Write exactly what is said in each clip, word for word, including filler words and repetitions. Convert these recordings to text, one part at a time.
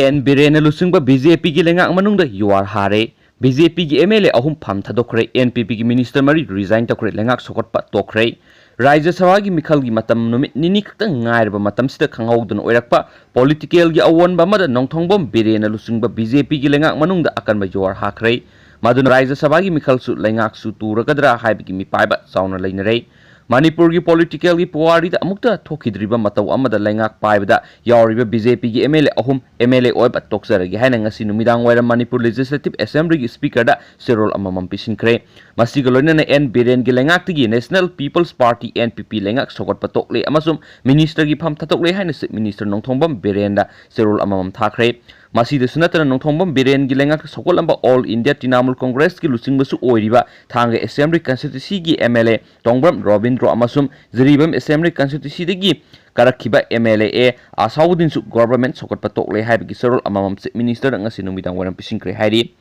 And ꯕꯤꯔꯦꯟꯅ ꯂꯨꯆꯤꯡꯕ B J ꯄꯤꯒꯤ ꯂꯩꯉꯥꯛ ꯃꯅꯨꯡꯗ ꯌꯨꯍꯥꯔ ꯍꯥꯔꯦ꯫ ꯕꯤ ꯖꯦ ꯄꯤꯒꯤ ꯑꯦꯝ ꯑꯦꯜ ꯑꯦ ꯑꯍꯨꯝ ꯐꯝ ꯊꯥꯗꯣꯛꯈ꯭ꯔꯦ꯫ ꯑꯦꯟ ꯄꯤ ꯄꯤꯒꯤ ꯃꯤꯅꯤꯁꯇꯔ ꯃꯔꯤ ꯔꯤꯖꯥꯏꯟ ꯇꯧꯈ꯭ꯔꯦ꯫ ꯂꯩꯉꯥꯛ ꯁꯧꯒꯠꯄ ꯇꯣꯛꯈ꯭ꯔꯦ꯫ ꯔꯥꯖ꯭ꯌ ꯁꯚꯥꯒꯤ ꯃꯤꯈꯜꯒꯤ ꯃꯇꯝ ꯅꯨꯃꯤꯠ ꯅꯤꯅꯤ ꯈꯛꯇꯪ ꯉꯥꯏꯔꯕ ꯃꯇꯝꯁꯤꯗ ꯈꯪꯍꯧꯗꯅ ꯑꯣꯏꯔꯛꯄ ꯄꯣꯂꯤꯇꯤꯀꯦꯜꯒꯤ ꯑꯑꯣꯟꯕ ꯑꯃꯗ ꯅꯣꯡꯊꯣꯡꯕꯝ ꯕꯤꯔꯦꯟꯅ ꯂꯨꯆꯤꯡꯕ ꯕꯤ ꯖꯦ ꯄꯤꯒꯤ ꯂꯩꯉꯥꯛ ꯃꯅꯨꯡꯗ ꯑꯀꯟꯕ ꯌꯨꯍꯥꯔ ꯍꯥꯈ꯭ꯔꯦ꯫ ꯃꯗꯨꯅ ꯔꯥꯖ꯭ꯌ ꯁꯚꯥꯒꯤ ꯃꯤꯈꯜꯁꯨ ꯂꯩꯉꯥꯛꯁꯨ ꯇꯨꯔꯒꯗ꯭ꯔꯥ ꯍꯥꯏꯕꯒꯤ ꯃꯤꯄꯥꯏꯕ ꯆꯥꯎꯅ ꯂꯩꯅꯔꯦ꯫ ꯃꯅꯤꯄꯨꯔꯒꯤ ꯄꯣꯂꯤꯇꯤꯀꯦꯜꯒꯤ ꯄꯨꯋꯥꯔꯤꯗ ꯑꯃꯨꯛꯇ ꯊꯣꯛꯈꯤꯗ꯭ꯔꯤꯕ ꯃꯇꯧ ꯑꯃꯗ ꯂꯩꯉꯥꯛ ꯄꯥꯏꯕꯗ ꯌꯥꯎꯔꯤꯕ ꯕꯤ ꯖꯦ ꯄꯤꯒꯤ ꯑꯦꯝ ꯑꯦꯜ ꯑꯦ ꯑꯍꯨꯝ ꯑꯦꯝ ꯑꯦꯜ ꯑꯦ ꯑꯣꯏꯕ ꯇꯣꯛꯆꯔꯒꯦ ꯍꯥꯏꯅ ꯉꯁꯤ ꯅꯨꯃꯤꯗꯥꯡ ꯋꯥꯏꯔꯝ ꯃꯅꯤꯄꯨꯔ ꯂꯦꯖꯤꯁꯂꯦꯇꯤꯚ ꯑꯦꯁꯦꯝꯕ꯭ꯂꯤꯒꯤ ꯁ꯭ꯄꯤꯀꯔꯗ ꯆꯦꯔꯣꯜ ꯑꯃꯃꯝ ꯄꯤꯁꯤꯟꯈ꯭ꯔꯦ꯫ ꯃꯁꯤꯒ ꯂꯣꯏꯅꯅ ꯑꯦꯟ ꯕꯤꯔꯦꯟꯒꯤ ꯂꯩꯉꯥꯛꯇꯒꯤ national people's party, N P P, ꯂꯩꯉꯥꯛ ꯁꯧꯒꯠꯄ ꯇꯣꯛꯂꯦ ꯑꯃꯁꯨꯡ ꯃꯤꯅꯤꯁꯇꯔꯒꯤ ꯐꯝ ꯊꯥꯗꯣꯛꯂꯦ ꯍꯥꯏꯅ ꯆꯤꯐ ꯃꯤꯅꯤꯁꯇꯔ ꯅꯣꯡꯊꯣꯡꯕꯝ ꯕꯤꯔꯦꯟꯗ ꯆꯦꯔꯣꯜ ꯑꯃꯃꯝ ꯊꯥꯈ꯭ꯔꯦ꯫ ꯃꯁꯤꯗꯁꯨ ꯅꯠꯇꯅ ꯅꯣꯡꯊꯣꯡꯕꯝ ꯕꯤꯔꯦꯟꯒꯤ ꯂꯩꯉꯥꯛꯇ ꯁꯧꯒꯠꯂꯝꯕ ꯑꯣꯜ ꯏꯟꯗꯤꯌꯥ ꯇ꯭ꯔꯤꯅꯥꯃꯨꯜ ꯀꯣꯡꯒ꯭ꯔꯦꯁꯀꯤ ꯂꯨꯆꯤꯡꯕꯁꯨ ꯑꯣꯏꯔꯤꯕ ꯊꯥꯡꯒ ꯑꯦꯁꯦꯝꯕ꯭ꯂꯤ ꯀꯟꯁꯇꯤꯇ꯭ꯌꯨꯟꯁꯤꯒꯤ M L A Tongbram Robindro ꯑꯃꯁꯨꯡ ꯖꯤꯔꯤꯕꯥꯝ ꯑꯦꯁꯦꯝꯕ꯭ꯂꯤ ꯀꯟꯁꯇꯤꯇ꯭ꯌꯨꯟꯁꯤꯗꯒꯤ ꯀꯥꯔꯛꯈꯤꯕ ꯑꯦꯝ ꯑꯦꯜ ꯑꯦ ꯑꯁꯥꯎꯗꯤꯟꯁꯨ ꯒꯣꯚꯔꯟꯃꯦꯟꯠ ꯁꯧꯒꯠꯄ ꯇꯣꯛꯂꯦ ꯍꯥꯏꯕꯒꯤ ꯆꯦꯔꯣꯜ ꯑꯃꯃꯝ ꯆꯤꯐ ꯃꯤꯅꯤꯁꯇꯔꯗ ꯉꯁꯤ ꯅꯨꯃꯤꯗꯥꯡ ꯋꯥꯏꯔꯝ ꯄꯤꯁꯤꯟꯈ꯭ꯔꯦ ꯍꯥꯏꯔꯤ꯫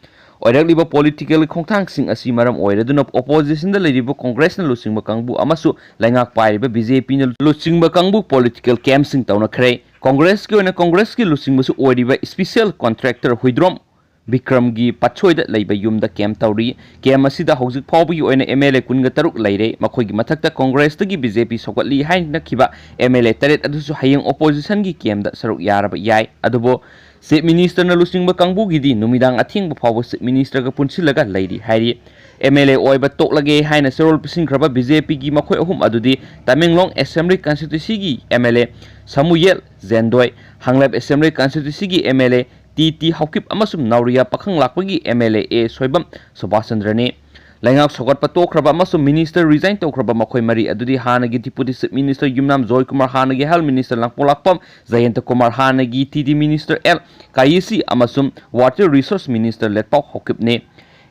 ꯑꯣꯏꯔꯛꯂꯤꯕ ꯄꯣꯂꯤꯇꯤꯀꯦꯜ ꯈꯣꯡꯊꯥꯡꯁꯤꯡ ꯑꯁꯤ ꯃꯔꯝ ꯑꯣꯏꯔꯗꯨꯅ ꯑꯣꯄꯣꯖꯤꯁꯟꯗ ꯂꯩꯔꯤꯕ ꯀꯣꯡꯒ꯭ꯔꯦꯁꯅ ꯂꯨꯆꯤꯡꯕ ꯀꯥꯡꯕꯨ ꯑꯃꯁꯨ ꯂꯩꯉꯥꯛ ꯄꯥꯏꯔꯤꯕ ꯕꯤ ꯖꯦ ꯄꯤꯅ ꯂꯨꯆꯤꯡꯕ ꯀꯥꯡꯕꯨ ꯄꯣꯂꯤꯇꯤꯀꯦꯜ ꯀꯦꯝꯞꯁꯤꯡ ꯇꯧꯅꯈ꯭ꯔꯦ꯫ ꯀꯣꯡꯒ꯭ꯔꯦꯁꯀꯤ ꯑꯣꯏꯅ ꯀꯣꯡꯒ꯭ꯔꯦꯁꯀꯤ ꯂꯨꯆꯤꯡꯕꯁꯨ ꯑꯣꯏꯔꯤꯕ ꯏꯁꯄꯤꯁꯦꯜ ꯀꯣꯟꯇ꯭ꯔꯦꯛꯇꯔ ꯍꯨꯏꯗ꯭ꯔꯣꯝ ꯕꯤꯀ꯭ꯔꯝꯒꯤ ꯄꯠꯁꯣꯏꯗ ꯂꯩꯕ ꯌꯨꯝꯗ ꯀꯦꯝꯞ ꯇꯧꯔꯤ꯫ ꯀꯦꯝꯞ ꯑꯁꯤꯗ ꯍꯧꯖꯤꯛ ꯐꯥꯎꯕꯒꯤ ꯑꯣꯏꯅ ꯑꯦꯝ ꯑꯦꯜ ꯑꯦ ꯀꯨꯟꯒ ꯇꯔꯨꯛ ꯂꯩꯔꯦ꯫ ꯃꯈꯣꯏꯒꯤ ꯃꯊꯛꯇ ꯀꯣꯡꯒ꯭ꯔꯦꯁꯇꯒꯤ ꯕꯤ ꯖꯦ ꯄꯤ ꯁꯧꯒꯠꯂꯤ ꯍꯥꯏꯅꯈꯤꯕ ꯑꯦꯝ ꯑꯦꯜ ꯑꯦ ꯇꯔꯦꯠ ꯑꯗꯨꯁꯨ ꯍꯌꯦꯡ ꯑꯣꯄꯣꯖꯤꯁꯟꯒꯤ ꯀꯦꯝꯞꯇ ꯁꯔꯨꯛ ꯌꯥꯔꯕ ꯌꯥꯏ꯫ ꯑꯗꯨꯕꯨ ꯆꯤꯐ ꯃꯤꯅꯤꯁꯇꯔꯅ ꯂꯨꯆꯤꯡꯕ ꯀꯥꯡꯕꯨꯒꯤꯗꯤ ꯅꯨꯃꯤꯗꯥꯡ ꯑꯊꯦꯡꯕ ꯐꯥꯎꯕ ꯆꯤꯐ ꯃꯤꯅꯤꯁꯇꯔꯒ ꯄꯨꯟꯁꯤꯜꯂꯒ ꯂꯩꯔꯤ ꯍꯥꯏꯔꯤ꯫ ꯑꯦꯝ ꯑꯦꯜ ꯑꯦ ꯑꯣꯏꯕ ꯇꯣꯛꯂꯒꯦ ꯍꯥꯏꯅ ꯆꯦꯔꯣꯜ ꯄꯤꯁꯤꯟꯈ꯭ꯔꯕ ꯕꯤ ꯖꯦ ꯄꯤꯒꯤ ꯃꯈꯣꯏ ꯑꯍꯨꯝ ꯑꯗꯨꯗꯤ ꯇꯃꯦꯡꯂꯣꯡ ꯑꯦꯁꯦꯝꯕ꯭ꯂꯤ ꯀꯟꯁꯇꯤꯇ꯭ꯌꯨꯟꯁꯤꯒꯤ M L A Samuel Jendai, Hanglep assembly ꯀꯟꯁꯇꯤꯇ꯭ꯌꯨꯟꯁꯤꯒꯤ M L A T T Haokip ꯑꯃꯁꯨꯡ ꯅꯥꯎꯔꯤꯌꯥ ꯄꯥꯈꯪ ꯂꯥꯛꯄꯒꯤ M L A A Soibam ꯁꯨꯕꯥꯁ ꯆꯟꯗ꯭ꯔꯅꯤ꯫ ꯂꯩꯉꯥꯛ ꯁꯧꯒꯠꯄ ꯇꯣꯛꯈ꯭ꯔꯕ ꯑꯃꯁꯨꯡ ꯃꯤꯅꯤꯁꯇꯔ ꯔꯤꯖꯥꯏꯟ ꯇꯧꯈ꯭ꯔꯕ ꯃꯈꯣꯏ ꯃꯔꯤ ꯑꯗꯨꯗꯤ ꯍꯥꯟꯅꯒꯤ deputy chief minister Yumnam Joykumar, ꯍꯥꯟꯅꯒꯤ ꯍꯦꯜꯊ ꯃꯤꯅꯤꯁꯇꯔ ꯂꯥꯡꯄꯣꯛꯂꯥꯛꯄꯝ ꯖꯌꯟꯇ ꯀꯨꯃꯥꯔ, ꯍꯥꯟꯅꯒꯤ T D minister L Kayisii ꯑꯃꯁꯨꯡ ꯋꯥꯇꯔ ꯔꯤꯁꯣꯔꯁ ꯃꯤꯅꯤꯁꯇꯔ ꯂꯦꯠꯄꯥꯎ ꯍꯥꯎꯀꯤꯞꯅꯤ꯫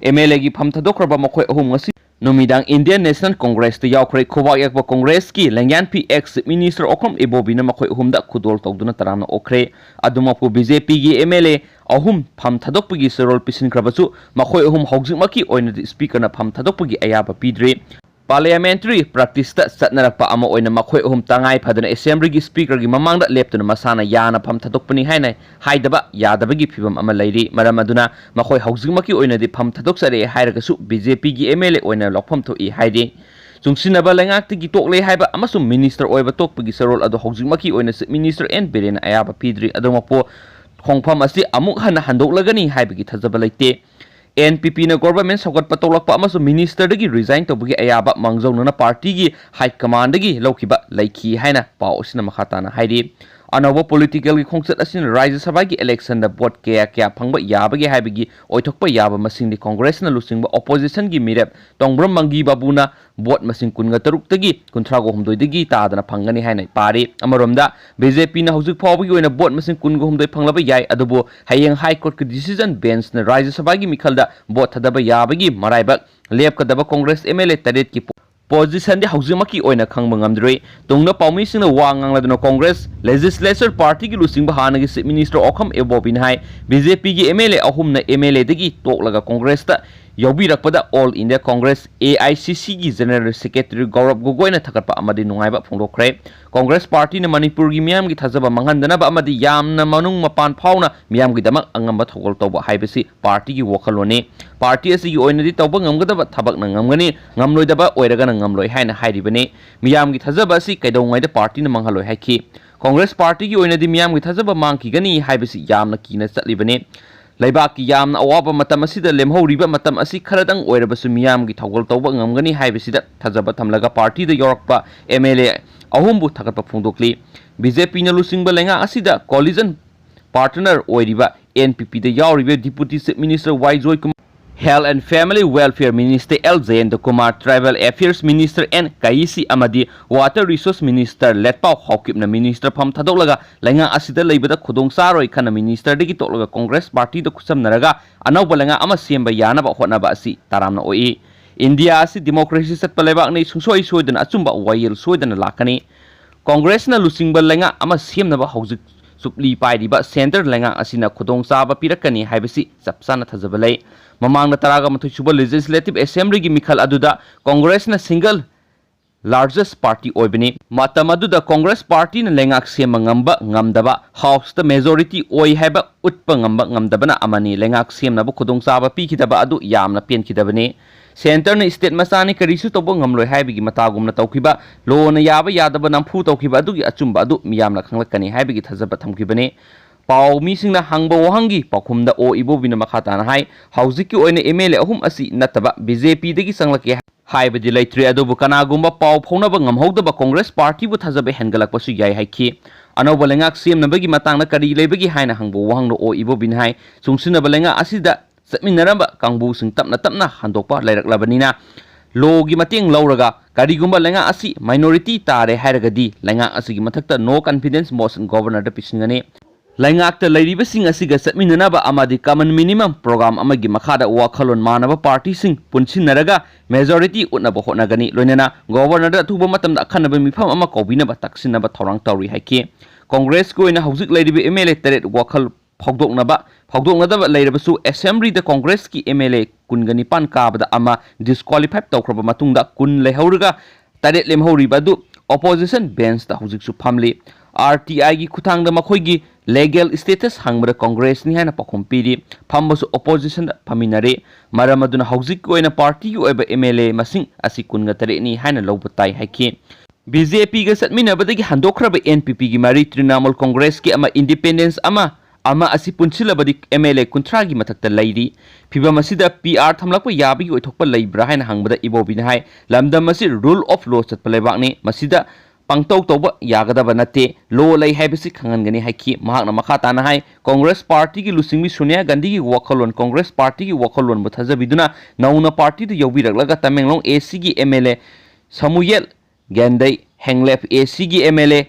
ꯑꯦꯝ ꯑꯦꯜ ꯑꯦꯒꯤ ꯐꯝ ꯊꯥꯗꯣꯛꯈ꯭ꯔꯕ ꯃꯈꯣꯏ ꯑꯍꯨꯝ ꯉꯁꯤ ꯅꯨꯃꯤꯗꯥꯡ ꯏꯟꯗꯤꯌꯟ ꯅꯦꯁꯅꯦꯜ ꯀꯣꯡꯒ꯭ꯔꯦꯁꯇ ꯌꯥꯎꯈ꯭ꯔꯦ꯫ ꯈꯨꯕꯥꯛ ꯌꯥꯛꯄ ꯀꯣꯡꯒ꯭ꯔꯦꯁꯀꯤ ꯂꯦꯡꯌꯥꯟꯐꯤ ꯑꯦꯛꯁ ꯆꯤꯐ ꯃꯤꯅꯤꯁꯇꯔ ꯑꯣꯀ꯭ꯔꯝ ꯏꯕꯣꯕꯤꯅ ꯃꯈꯣꯏ ꯑꯍꯨꯝꯗ ꯈꯨꯗꯣꯜ ꯇꯧꯗꯨꯅ ꯇꯔꯥꯝꯅ ꯑꯣꯛꯈ꯭ꯔꯦ꯫ ꯑꯗꯨꯃꯛꯄꯨ ꯕꯤ ꯖꯦ ꯄꯤꯒꯤ ꯑꯦꯝ ꯑꯦꯜ ꯑꯦ ꯑꯍꯨꯝ ꯐꯝ ꯊꯥꯗꯣꯛꯄꯒꯤ ꯆꯦꯔꯣꯜ ꯄꯤꯁꯤꯟꯈ꯭ꯔꯕꯁꯨ ꯃꯈꯣꯏ ꯑꯍꯨꯝ ꯍꯧꯖꯤꯛꯃꯛꯀꯤ ꯑꯣꯏꯅꯗꯤ ꯁ꯭ꯄꯤꯀꯔꯅ ꯐꯝ ꯊꯥꯗꯣꯛꯄꯒꯤ ꯑꯌꯥꯕ ꯄꯤꯗ꯭ꯔꯤ꯫ Parliamentary practice ꯇ ꯆꯠꯅꯔꯛꯄ ꯑꯃ ꯑꯣꯏꯅ ꯃꯈꯣꯏ ꯑꯍꯨꯝ ꯇꯉꯥꯏ ꯐꯗꯅ Assembly ꯒꯤ Speaker ꯒꯤ ꯃꯃꯥꯡꯗ ꯂꯦꯞꯇꯨꯅ ꯃꯁꯥꯅ ꯌꯥꯅ ꯐꯝ ꯊꯥꯗꯣꯛꯄꯅꯤ ꯍꯥꯏꯅ ꯍꯥꯏꯗꯕ ꯌꯥꯗꯕꯒꯤ ꯐꯤꯚꯝ ꯑꯃ ꯂꯩꯔꯤ꯫ ꯃꯔꯝ ꯑꯗꯨꯅ ꯃꯈꯣꯏ ꯍꯧꯖꯤꯛꯃꯛꯀꯤ ꯑꯣꯏꯅꯗꯤ ꯐꯝ ꯊꯥꯗꯣꯛꯆꯔꯦ ꯍꯥꯏꯔꯒꯁꯨ B J P ꯒꯤ M L A ꯑꯣꯏꯅ ꯂꯧꯐꯝ ꯊꯣꯛꯏ ꯍꯥꯏꯔꯤ꯫ ꯆꯨꯡꯁꯤꯟꯅꯕ ꯂꯩꯉꯥꯛꯇꯒꯤ ꯇꯣꯛꯂꯦ ꯍꯥꯏꯕ ꯑꯃꯁꯨꯡ Minister ꯑꯣꯏꯕ ꯇꯣꯛꯄꯒꯤ ꯆꯔꯣꯜ ꯑꯗꯨ ꯍꯧꯖꯤꯛꯃꯛꯀꯤ ꯑꯣꯏꯅ Chief Minister N Biren ꯅ ꯑꯌꯥꯕ ꯄꯤꯗ꯭ꯔꯤ꯫ ꯑꯗꯨꯃꯛꯄꯨ ꯈꯣꯡꯐꯝ ꯑꯁꯤ ꯑꯃꯨꯛ ꯍꯟꯅ ꯍꯟꯗꯣꯛꯂꯒꯅꯤ ꯍꯥꯏꯕꯒꯤ ꯊꯥꯖꯕ ꯂꯩꯇꯦ꯫ N P P ꯅ government ꯁꯧꯒꯠꯄ ꯇꯧꯔꯛꯄ ꯑꯃꯁꯨꯡ Minister ꯗꯒꯤ resign ꯇꯧꯕꯒꯤ ꯑꯌꯥꯕ ꯃꯥꯡꯖꯧꯅꯅ party ꯒꯤ high command ꯗꯒꯤ ꯂꯧꯈꯤꯕ ꯂꯩꯈꯤ ꯍꯥꯏꯅ ꯄꯥꯎ ꯑꯁꯤꯅ ꯃꯈꯥ ꯇꯥꯅ ꯍꯥꯏꯔꯤ꯫ ꯑꯅꯧꯕ political ꯒꯤ ꯈꯣꯡꯆꯠ ꯑꯁꯤꯅ ꯔꯥꯖ꯭ꯌ ꯁꯚꯥꯒꯤ election ꯗ vote ꯀꯌꯥ ꯀꯌꯥ ꯐꯪꯕ ꯌꯥꯕꯒꯦ ꯍꯥꯏꯕꯒꯤ ꯑꯣꯏꯊꯣꯛꯄ ꯌꯥꯕ ꯃꯁꯤꯡꯗꯤ Congress ꯅ ꯂꯨꯆꯤꯡꯕ opposition ꯒꯤ ꯃꯤꯔꯦꯞ ꯇꯣꯡꯕ꯭ꯔꯝ ꯃꯪꯒꯤ ꯕꯥꯕꯨꯅ vote ꯃꯁꯤꯡ ꯀꯨꯟꯒ ꯇꯔꯨꯛꯇꯒꯤ ꯀꯨꯟꯊ꯭ꯔꯥꯒ ꯍꯨꯝꯗꯣꯏꯗꯒꯤ ꯇꯥꯗꯅ ꯐꯪꯒꯅꯤ ꯍꯥꯏꯅ ꯄꯥꯔꯤ꯫ ꯑꯃꯔꯣꯝꯗ, B J P ꯅ ꯍꯧꯖꯤꯛ ꯐꯥꯎꯕꯒꯤ ꯑꯣꯏꯅ vote ꯃꯁꯤꯡ ꯀꯨꯟꯒ ꯍꯨꯝꯗꯣꯏ ꯐꯪꯂꯕ ꯌꯥꯏ, ꯑꯗꯨꯕꯨ ꯍꯌꯦꯡ High Court ꯀꯤ decision bench ꯅ ꯔꯥꯖ꯭ꯌ ꯁꯚꯥꯒꯤ ꯃꯤꯈꯜꯗ vote ꯊꯥꯗꯕ ꯌꯥꯕꯒꯤ ꯃꯔꯥꯏꯕꯛ ꯂꯦꯞꯀꯗꯕ Congress M L A ꯇꯔꯦꯠꯀꯤ ꯄꯣ-, position ꯗꯤ ꯍꯧꯖꯤꯛꯃꯛꯀꯤ ꯑꯣꯏꯅ ꯈꯪꯕ ꯉꯝꯗ꯭ꯔꯤ꯫ ꯇꯨꯡꯗ ꯄꯥꯎꯃꯤꯁꯤꯡꯅ ꯋꯥ ꯉꯥꯡꯂꯗꯨꯅ Congress Legislature Party ꯒꯤ ꯂꯨꯆꯤꯡꯕ ꯍꯥꯟꯅꯒꯤ Chief Minister ꯑꯣꯈꯝ ꯑꯦꯕꯣꯕꯤꯅ ꯍꯥꯏ, B J P ꯒꯤ M L A ꯑꯍꯨꯝꯅ M L A ꯗꯒꯤ ꯇꯣꯛꯂꯒ Congress ꯇ ꯌꯥꯎꯕꯤꯔꯛꯄꯗ All India Congress, A I C C ꯒꯤ General Secretary ꯒꯧꯔꯕ ꯒꯣꯒꯣꯏꯅ ꯊꯥꯒꯠꯄ ꯑꯃꯗꯤ ꯅꯨꯡꯉꯥꯏꯕ ꯐꯣꯡꯗꯣꯛꯈ꯭ꯔꯦ꯫ Congress Party ꯅ ꯃꯅꯤꯄꯨꯔꯒꯤ ꯃꯤꯌꯥꯝꯒꯤ ꯊꯥꯖꯕ ꯃꯥꯡꯍꯟꯗꯅꯕ ꯑꯃꯗꯤ ꯌꯥꯝꯅ ꯃꯅꯨꯡ ꯃꯄꯥꯟ ꯐꯥꯎꯅ ꯃꯤꯌꯥꯝꯒꯤꯗꯃꯛ ꯑꯉꯝꯕ ꯊꯧꯒꯜ ꯇꯧꯕ ꯍꯥꯏꯕꯁꯤ party ꯒꯤ ꯋꯥꯈꯜꯂꯣꯟꯅꯤ꯫ Party ꯑꯁꯤꯒꯤ ꯑꯣꯏꯅꯗꯤ ꯇꯧꯕ ꯉꯝꯒꯗꯕ ꯊꯕꯛꯅ ꯉꯝꯒꯅꯤ, ꯉꯝꯂꯣꯏꯗꯕ ꯑꯣꯏꯔꯒꯅ ꯉꯝꯂꯣꯏ ꯍꯥꯏꯅ ꯍꯥꯏꯔꯤꯕꯅꯤ꯫ ꯃꯤꯌꯥꯝꯒꯤ ꯊꯥꯖꯕ ꯑꯁꯤ ꯀꯩꯗꯧꯉꯩꯗ party ꯅ ꯃꯥꯡꯍꯜꯂꯣꯏ ꯍꯥꯏꯈꯤ꯫ Congress Party ꯒꯤ ꯑꯣꯏꯅꯗꯤ ꯃꯤꯌꯥꯝꯒꯤ ꯊꯥꯖꯕ ꯃꯥꯡꯈꯤꯒꯅꯤ ꯍꯥꯏꯕꯁꯤ ꯌꯥꯝꯅ ꯀꯤꯅ ꯆꯠꯂꯤꯕꯅꯤ꯫ ꯂꯩꯕꯥꯛꯀꯤ ꯌꯥꯝꯅ ꯑꯋꯥꯕ ꯃꯇꯝ ꯑꯁꯤꯗ ꯂꯦꯝꯍꯧꯔꯤꯕ ꯃꯇꯝ ꯑꯁꯤ ꯈꯔꯗꯪ ꯑꯣꯏꯔꯕꯁꯨ ꯃꯤꯌꯥꯝꯒꯤ ꯊꯧꯒꯜ ꯇꯧꯕ ꯉꯝꯒꯅꯤ ꯍꯥꯏꯕꯁꯤꯗ ꯊꯥꯖꯕ ꯊꯝꯂꯒ party ꯗ ꯌꯥꯎꯔꯛꯄ M L A ꯑꯍꯨꯝꯕꯨ ꯊꯥꯒꯠꯄ ꯐꯣꯡꯗꯣꯛꯂꯤ꯫ B J P ꯅ ꯂꯨꯆꯤꯡꯕ ꯂꯩꯉꯥꯛ ꯑꯁꯤꯗ coalition partner ꯑꯣꯏꯔꯤꯕ N P P ꯗ ꯌꯥꯎꯔꯤꯕ Deputy Chief Minister Y Joy Kumar, Health and Family Welfare Minister L Jayanta Kumar, Tribal Affairs Minister N Kaishi ꯑꯃꯗꯤ Water Resource Minister ꯂꯦꯠꯄꯥꯎ ꯍꯥꯎꯀꯤꯞꯅ minister ꯐꯝ ꯊꯥꯗꯣꯛꯂꯒ ꯂꯩꯉꯥꯛ ꯑꯁꯤꯗ ꯂꯩꯕꯗ ꯈꯨꯗꯣꯡ ꯆꯥꯔꯣꯏ ꯈꯟꯅ minister ꯗꯒꯤ ꯇꯣꯛꯂꯒ Congress Party ꯗ ꯈꯨꯠꯁꯝꯅꯔꯒ ꯑꯅꯧꯕ ꯂꯩꯉꯥꯛ ꯑꯃ ꯁꯦꯝꯕ ꯌꯥꯅꯕ ꯍꯣꯠꯅꯕ ꯑꯁꯤ ꯇꯔꯥꯝꯅ ꯑꯣꯛꯏ꯫ India ꯑꯁꯤ democracy ꯆꯠꯄ ꯂꯩꯕꯥꯛꯅꯤ, ꯁꯨꯡꯁꯣꯏ ꯁꯣꯏꯗꯅ ꯑꯆꯨꯝꯕ ꯋꯥꯌꯦꯜ ꯁꯣꯏꯗꯅ ꯂꯥꯛꯀꯅꯤ꯫ Congress ꯅ ꯂꯨꯆꯤꯡꯕ ꯂꯩꯉꯥꯛ ꯑꯃ ꯁꯦꯝꯅꯕ ꯍꯧꯖꯤꯛ ꯆꯨꯞꯂꯤ ꯄꯥꯏꯔꯤꯕ ꯁꯦꯟꯇꯔ ꯂꯩꯉꯥꯛ ꯑꯁꯤꯅ ꯈꯨꯗꯣꯡꯆꯥꯕ ꯄꯤꯔꯛꯀꯅꯤ ꯍꯥꯏꯕꯁꯤ ꯆꯞ ꯆꯥꯅ ꯊꯥꯖꯕ ꯂꯩ꯫ ꯃꯃꯥꯡꯗ ꯇꯔꯥꯒ ꯃꯥꯊꯣꯏ ꯁꯨꯕ ꯂꯦꯖꯤꯁꯂꯦꯇꯤꯚ ꯑꯦꯁꯦꯝꯕ꯭ꯂꯤꯒꯤ ꯃꯤꯈꯜ ꯑꯗꯨꯗ ꯀꯣꯡꯒ꯭ꯔꯦꯁꯅ ꯁꯤꯡꯒꯜ ꯂꯥꯔꯖꯦꯁ ꯄꯥꯔꯇꯤ ꯑꯣꯏꯕꯅꯤ꯫ ꯃꯇꯝ ꯑꯗꯨꯗ ꯀꯣꯡꯒ꯭ꯔꯦꯁ ꯄꯥꯔꯇꯤꯅ ꯂꯩꯉꯥꯛ ꯁꯦꯝꯕ ꯉꯝꯕ ꯉꯝꯗꯕ, ꯍꯥꯎꯁꯇ ꯃꯦꯖꯣꯔꯤꯇꯤ ꯑꯣꯏ ꯍꯥꯏꯕ ꯎꯠꯄ ꯉꯝꯕ ꯉꯝꯗꯕꯅ ꯑꯃꯅꯤ꯫ ꯂꯩꯉꯥꯛ ꯁꯦꯝꯅꯕ ꯈꯨꯗꯣꯡꯆꯥꯕ ꯄꯤꯈꯤꯗꯕ ꯑꯗꯨ ꯌꯥꯝꯅ ꯄꯦꯟꯈꯤꯗꯕꯅꯤ꯫ ꯁꯦꯟꯇꯔꯅ ꯁ꯭ꯇꯦꯠ ꯃꯆꯥꯅꯤ, ꯀꯔꯤꯁꯨ ꯇꯧꯕ ꯉꯝꯂꯣꯏ ꯍꯥꯏꯕꯒꯤ ꯃꯇꯥꯒꯨꯝꯅ ꯇꯧꯈꯤꯕ, ꯂꯣꯅ ꯌꯥꯕ ꯌꯥꯗꯕ ꯅꯝꯐꯨ ꯇꯧꯈꯤꯕ ꯑꯗꯨꯒꯤ ꯑꯆꯨꯝꯕ ꯑꯗꯨ ꯃꯤꯌꯥꯝꯅ ꯈꯪꯂꯛꯀꯅꯤ ꯍꯥꯏꯕꯒꯤ ꯊꯥꯖꯕ ꯊꯝꯈꯤꯕꯅꯤ꯫ ꯄꯥꯎ ꯃꯤꯁꯤꯡꯅ ꯍꯪꯕ ꯋꯥꯍꯪꯒꯤ ꯄꯥꯎꯈꯨꯝꯗ ꯑꯣ ꯏꯕꯣꯕꯤꯅ ꯃꯈꯥ ꯇꯥꯅ ꯍꯥꯏ, ꯍꯧꯖꯤꯛꯀꯤ ꯑꯣꯏꯅ ꯑꯦꯝ ꯑꯦꯜ ꯑꯦ ꯑꯍꯨꯝ ꯑꯁꯤ ꯅꯠꯇꯕ ꯕꯤ ꯖꯦ ꯄꯤꯗꯒꯤ ꯆꯪꯂꯛꯀꯦ ꯍꯥꯏꯕꯗꯤ ꯂꯩꯇ꯭ꯔꯤ, ꯑꯗꯨꯕꯨ ꯀꯅꯥꯒꯨꯝꯕ ꯄꯥꯎ ꯐꯥꯎꯅꯕ ꯉꯝꯍꯧꯗꯕ ꯀꯣꯡꯒ꯭ꯔꯦꯁ ꯄꯥꯔꯇꯤꯕꯨ ꯊꯥꯖꯕ ꯍꯦꯟꯒꯠꯂꯛꯄꯁꯨ ꯌꯥꯏ ꯍꯥꯏꯈꯤ꯫ ꯑꯅꯧꯕ ꯂꯩꯉꯥꯛ ꯁꯦꯝꯅꯕꯒꯤ ꯃꯇꯥꯡꯗ ꯀꯔꯤ ꯂꯩꯕꯒꯦ ꯍꯥꯏꯅ ꯍꯪꯕ ꯋꯥꯍꯪꯗ ꯑꯣ ꯏꯕꯣꯕꯤꯅ ꯍꯥꯏ, ꯆꯨꯡꯁꯤꯟꯅꯕ ꯂꯩꯉꯥꯛ ꯑꯁꯤꯗ ꯆꯠꯃꯤꯟꯅꯔꯝꯕ ꯀꯥꯡꯕꯨꯁꯤꯡ ꯇꯞꯅ ꯇꯞꯅ ꯍꯟꯗꯣꯛꯄ ꯂꯩꯔꯛꯂꯕꯅꯤꯅ, ꯂꯣꯒꯤ ꯃꯇꯦꯡ ꯂꯧꯔꯒ ꯀꯔꯤꯒꯨꯝꯕ ꯂꯩꯉꯥꯛ ꯑꯁꯤ ꯃꯥꯏꯅꯣꯔꯤꯇꯤ ꯇꯥꯔꯦ ꯍꯥꯏꯔꯒꯗꯤ ꯂꯩꯉꯥꯛ ꯑꯁꯤꯒꯤ ꯃꯊꯛꯇ ꯅꯣ ꯀꯟꯐꯤꯗꯦꯟꯁ ꯃꯣꯁꯟ ꯒꯣꯚꯔꯅꯔꯗ ꯄꯤꯁꯤꯟꯒꯅꯤ꯫ ꯂꯩꯉꯥꯛꯇ ꯂꯩꯔꯤꯕꯁꯤꯡ ꯑꯁꯤꯒ ꯆꯠꯃꯤꯟꯅꯅꯕ ꯑꯃꯗꯤ ꯀꯃꯟ ꯃꯤꯅꯤꯃꯝ ꯄ꯭ꯔꯣꯒ꯭ꯔꯥꯝ ꯑꯃꯒꯤ ꯃꯈꯥꯗ ꯋꯥꯈꯜꯂꯣꯟ ꯃꯥꯟꯅꯕ ꯄꯥꯔꯇꯤꯁꯤꯡ ꯄꯨꯟꯁꯤꯟꯅꯔꯒ ꯃꯦꯖꯣꯔꯤꯇꯤ ꯎꯠꯅꯕ ꯍꯣꯠꯅꯒꯅꯤ꯫ ꯂꯣꯏꯅꯅ ꯒꯣꯚꯔꯅꯔꯗ ꯑꯊꯨꯕ ꯃꯇꯝꯗ ꯑꯈꯟꯅꯕ ꯃꯤꯐꯝ ꯑꯃ ꯀꯧꯕꯤꯅꯕ ꯇꯛꯁꯤꯟꯅꯕ ꯊꯧꯔꯥꯡ ꯇꯧꯔꯤ ꯍꯥꯏꯈꯤ꯫ ꯀꯣꯡꯒ꯭ꯔꯦꯁꯀꯤ ꯑꯣꯏꯅ ꯍꯧꯖꯤꯛ ꯂꯩꯔꯤꯕ ꯑꯦꯝ ꯑꯦꯜ ꯑꯦ ꯇꯔꯦꯠ ꯋꯥꯈꯜ ꯐꯥꯎꯗꯣꯛꯅꯕ ꯐꯥꯎꯗꯣꯛꯅꯗꯕ ꯂꯩꯔꯕꯁꯨ, ꯑꯦꯁꯦꯝꯕ꯭ꯂꯤꯗ ꯀꯣꯡꯒ꯭ꯔꯦꯁꯀꯤ ꯑꯦꯝ ꯑꯦꯜ ꯑꯦ ꯀꯨꯟꯒ ꯅꯤꯄꯥꯟ ꯀꯥꯕꯗ ꯑꯃ ꯗꯤꯁꯀ꯭ꯋꯥꯂꯤꯐꯥꯏ ꯇꯧꯈ꯭ꯔꯕ ꯃꯇꯨꯡꯗ ꯀꯨꯟ ꯂꯩꯍꯧꯔꯒ ꯇꯔꯦꯠ ꯂꯦꯝꯍꯧꯔꯤꯕ ꯑꯗꯨ ꯑꯣꯄꯣꯖꯤꯁꯟ ꯕꯦꯟꯁꯇ ꯍꯧꯖꯤꯛꯁꯨ ꯐꯝꯂꯤ꯫ ꯑꯥꯔ ꯇꯤ ꯑꯥꯏꯒꯤ ꯈꯨꯠꯊꯥꯡꯗ ꯃꯈꯣꯏꯒꯤ ꯂꯦꯒꯦꯜ ꯁ꯭ꯇꯦꯇꯁ ꯍꯪꯕꯗ ꯀꯣꯡꯒ꯭ꯔꯦꯁꯅꯤ ꯍꯥꯏꯅ ꯄꯥꯎꯈꯨꯝ ꯄꯤꯔꯤ꯫ ꯐꯝꯕꯁꯨ ꯑꯣꯄꯣꯖꯤꯁꯟꯗ ꯐꯝꯃꯤꯟꯅꯔꯤ꯫ ꯃꯔꯝ ꯑꯗꯨꯅ ꯍꯧꯖꯤꯛꯀꯤ ꯑꯣꯏꯅ ꯄꯥꯔꯇꯤꯒꯤ ꯑꯣꯏꯕ ꯑꯦꯝ ꯑꯦꯜ ꯑꯦ ꯃꯁꯤꯡ ꯑꯁꯤ ꯀꯨꯟꯒ ꯇꯔꯦꯠꯅꯤ ꯍꯥꯏꯅ ꯂꯧꯕ ꯇꯥꯏ ꯍꯥꯏꯈꯤ꯫ ꯕꯤ ꯖꯦ ꯄꯤꯒ ꯆꯠꯃꯤꯟꯅꯕꯗꯒꯤ ꯍꯟꯗꯣꯛꯈ꯭ꯔꯕ ꯑꯦꯟ ꯄꯤ ꯄꯤꯒꯤ ꯃꯔꯤ, ꯇ꯭ꯔꯤꯅꯥꯃꯨꯜ ꯀꯣꯡꯒ꯭ꯔꯦꯁꯀꯤ ꯑꯃ, ꯏꯟꯗꯤꯄꯦꯟꯗꯦꯟꯁ ꯑꯃ, ꯑꯃ ꯑꯁꯤ ꯄꯨꯟꯁꯤꯜꯂꯕꯗꯤ ꯑꯦꯝ ꯑꯦꯜ ꯑꯦ ꯀꯨꯟꯊ꯭ꯔꯥꯒꯤ ꯃꯊꯛꯇ ꯂꯩꯔꯤ꯫ ꯐꯤꯚꯝ ꯑꯁꯤꯗ ꯄꯤ ꯑꯥꯔ ꯊꯝꯂꯛꯄ ꯌꯥꯕꯒꯤ ꯑꯣꯏꯊꯣꯛꯄ ꯂꯩꯕ꯭ꯔꯥ ꯍꯥꯏꯅ ꯍꯪꯕꯗ ꯏꯕꯣꯕꯤꯅ ꯍꯥꯏ, ꯂꯝꯗꯝ ꯑꯁꯤ ꯔꯨꯜ ꯑꯣꯐ ꯂꯣ ꯆꯠꯄ ꯂꯩꯕꯥꯛꯅꯤ, ꯃꯁꯤꯗ ꯄꯪꯇꯧ ꯇꯧꯕ ꯌꯥꯒꯗꯕ ꯅꯠꯇꯦ, ꯂꯣ ꯂꯩ ꯍꯥꯏꯕꯁꯤ ꯈꯪꯍꯟꯒꯅꯤ ꯍꯥꯏꯈꯤ꯫ ꯃꯍꯥꯛꯅ ꯃꯈꯥ ꯇꯥꯅ ꯍꯥꯏ, ꯀꯣꯡꯒ꯭ꯔꯦꯁ ꯄꯥꯔꯇꯤꯒꯤ ꯂꯨꯆꯤꯡꯕꯤ ꯁꯣꯅꯤꯌꯥ ꯒꯥꯟꯙꯤꯒꯤ ꯋꯥꯈꯜꯂꯣꯟ, ꯀꯣꯡꯒ꯭ꯔꯦꯁ ꯄꯥꯔꯇꯤꯒꯤ ꯋꯥꯈꯜꯂꯣꯟꯕꯨ ꯊꯥꯖꯕꯤꯗꯨꯅ ꯅꯧꯅ ꯄꯥꯔꯇꯤꯗ ꯌꯥꯎꯕꯤꯔꯛꯂꯒ ꯇꯃꯦꯡꯂꯣꯡ ꯑꯦ ꯁꯤꯒꯤ M L A ꯁꯃꯨꯌꯦꯜ ꯒꯦꯟꯗꯩ, Hanglep A ꯁꯤꯒꯤ M L A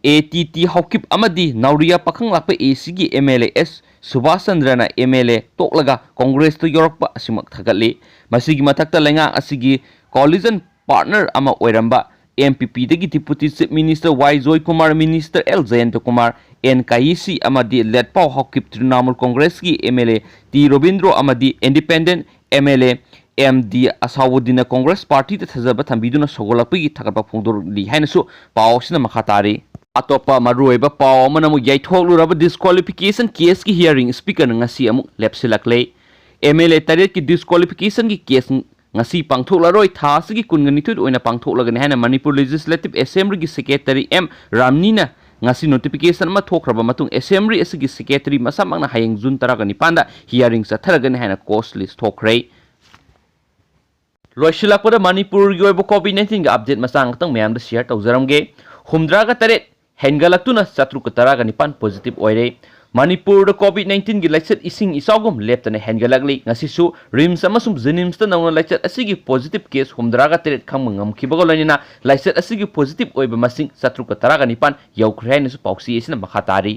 A T T Haokip ꯑꯃꯗꯤ ꯅꯥꯎꯔꯤꯌꯥ ꯄꯥꯈꯪꯂꯥꯛꯄ ꯑꯦ ꯁꯤꯒꯤ ꯑꯦꯝ ꯑꯦꯜ ꯑꯦ ꯑꯦꯁ ꯁꯨꯕꯥꯁ ꯆꯟꯗ꯭ꯔꯅ ꯑꯦꯝ ꯑꯦꯜ ꯑꯦ ꯇꯣꯛꯂꯒ ꯀꯣꯡꯒ꯭ꯔꯦꯁꯇ ꯌꯥꯎꯔꯛꯄ ꯑꯁꯤꯃꯛ ꯊꯥꯒꯠꯂꯤ꯫ ꯃꯁꯤꯒꯤ ꯃꯊꯛꯇ ꯂꯩꯉꯥꯛ ꯑꯁꯤꯒꯤ ꯀꯣꯂꯤꯖꯟ ꯄꯥꯔꯠꯅꯔ ꯑꯃ ꯑꯣꯏꯔꯝꯕ ꯑꯦꯝ ꯄꯤ ꯄꯤꯗꯒꯤ deputy chief minister Y Joykumar, minister L Jayantakumar, N Kayisii ꯑꯃꯗꯤ ꯂꯦꯠꯄꯥꯎ ꯍꯥꯎꯀꯤꯞ ꯇ꯭ꯔꯤꯅꯥꯃꯨꯜ ꯀꯣꯡꯒ꯭ꯔꯦꯁꯀꯤ M L A T Robindro ꯑꯃꯗꯤ independent M L A M D ꯑꯁꯥꯎꯗꯤꯟꯅ ꯀꯣꯡꯒ꯭ꯔꯦꯁ ꯄꯥꯔꯇꯤꯗ ꯊꯥꯖꯕ ꯊꯝꯕꯤꯗꯨꯅ ꯁꯧꯒꯠꯂꯛꯄꯒꯤ ꯊꯥꯒꯠꯄ ꯐꯣꯡꯗꯣꯔꯛꯂꯤ ꯍꯥꯏꯅꯁꯨ ꯄꯥꯎ ꯑꯁꯤꯅ ꯃꯈꯥ ꯇꯥꯔꯤ꯫ ꯑꯇꯣꯞꯄ ꯃꯔꯨꯑꯣꯏꯕ ꯄꯥꯎ ꯑꯃꯅ ꯑꯃꯨꯛ ꯌꯩꯊꯣꯛꯂꯨꯔꯕ ꯗꯤꯁꯀ꯭ꯋꯥꯂꯤꯐꯤꯀꯦꯁꯟ ꯀꯦꯁꯀꯤ ꯍꯤꯌꯥꯔꯤꯡ ꯁ꯭ꯄꯤꯀꯔꯅ ꯉꯁꯤ ꯑꯃꯨꯛ ꯂꯦꯞꯁꯤꯜꯂꯛꯂꯦ꯫ ꯑꯦꯝ ꯑꯦꯜ ꯑꯦ ꯇꯔꯦꯠꯀꯤ ꯗꯤꯁꯀ꯭ꯋꯥꯂꯤꯐꯤꯀꯦꯁꯟꯒꯤ ꯀꯦꯁ ꯉꯁꯤ ꯄꯥꯡꯊꯣꯛꯂꯔꯣꯏ, ꯊꯥ ꯑꯁꯤꯒꯤ ꯀꯨꯟꯒ ꯅꯤꯊꯣꯏꯗ ꯑꯣꯏꯅ ꯄꯥꯡꯊꯣꯛꯂꯒꯅꯤ ꯍꯥꯏꯅ ꯃꯅꯤꯄꯨꯔ ꯂꯦꯖꯤꯁꯂꯦꯇꯤꯚ ꯑꯦꯁꯦꯝꯕ꯭ꯂꯤꯒꯤ ꯁꯦꯀ꯭ꯔꯦꯇꯔꯤ ꯑꯦꯝ ꯔꯥꯝꯅꯤꯅ ꯉꯁꯤ ꯅꯣꯇꯤꯐꯤꯀꯦꯁꯟ ꯑꯃ ꯊꯣꯛꯈ꯭ꯔꯕ ꯃꯇꯨꯡ ꯑꯦꯁꯦꯝꯕ꯭ꯂꯤ ꯑꯁꯤꯒꯤ ꯁꯦꯀ꯭ꯔꯦꯇꯔꯤ ꯃꯁꯥꯃꯛꯅ ꯍꯌꯦꯡ ꯖꯨꯟ ꯇꯔꯥꯒ ꯅꯤꯄꯥꯟꯗ ꯍꯤꯌꯥꯔꯤꯡ ꯆꯠꯊꯔꯒꯅꯤ ꯍꯥꯏꯅ ꯀꯣꯁ ꯂꯤꯁ ꯊꯣꯛꯈ꯭ꯔꯦ꯫ ꯂꯣꯏꯁꯤꯜꯂꯛꯄꯗ ꯃꯅꯤꯄꯨꯔꯒꯤ ꯑꯣꯏꯕ ꯀꯣꯚꯤꯗ ꯅꯥꯏꯟꯇꯤꯟꯒꯤ ꯑꯞꯗꯦꯠ ꯃꯆꯥ ꯉꯥꯛꯇꯪ ꯃꯌꯥꯝꯗ ꯁꯤꯌꯔ ꯇꯧꯖꯔꯝꯒꯦ꯫ ꯍꯨꯝꯗ꯭ꯔꯥꯒ ꯇꯔꯦꯠ ꯍꯦꯟꯒꯠꯂꯛꯇꯨꯅ ꯆꯥꯇ꯭ꯔꯨꯛꯀ ꯇꯔꯥꯒ ꯅꯤꯄꯥꯟ ꯄꯣꯖꯤꯇꯤꯚ ꯑꯣꯏꯔꯦ꯫ ꯃꯅꯤꯄꯨꯔꯗ ꯀꯣꯚꯤꯗ ꯅꯥꯏꯟꯇꯤꯟꯒꯤ ꯂꯥꯏꯆꯠ ꯏꯁꯤꯡ ꯏꯆꯥꯎꯒꯨꯝ ꯂꯦꯞꯇꯅ ꯍꯦꯟꯒꯠꯂꯛꯂꯤ꯫ ꯉꯁꯤꯁꯨ ꯔꯤꯝꯁ ꯑꯃꯁꯨꯡ ꯖꯦꯅꯤꯝꯁꯇ ꯅꯧꯅ ꯂꯥꯏꯆꯠ ꯑꯁꯤꯒꯤ ꯄꯣꯖꯤꯇꯤꯚ ꯀꯦꯁ ꯍꯨꯝꯗ꯭ꯔꯥꯒ ꯇꯔꯦꯠ ꯈꯪꯕ ꯉꯝꯈꯤꯕꯒ ꯂꯣꯏꯅꯅ ꯂꯥꯏꯆꯠ ꯑꯁꯤꯒꯤ ꯄꯣꯖꯤꯇꯤꯚ ꯑꯣꯏꯕ ꯃꯁꯤꯡ ꯆꯥꯇ꯭ꯔꯨꯛꯀ ꯇꯔꯥꯒ ꯅꯤꯄꯥꯟ ꯌꯧꯈ꯭ꯔꯦ ꯍꯥꯏꯅꯁꯨ ꯄꯥꯎꯆꯦ ꯑꯁꯤꯅ ꯃꯈꯥ ꯇꯥꯔꯤ꯫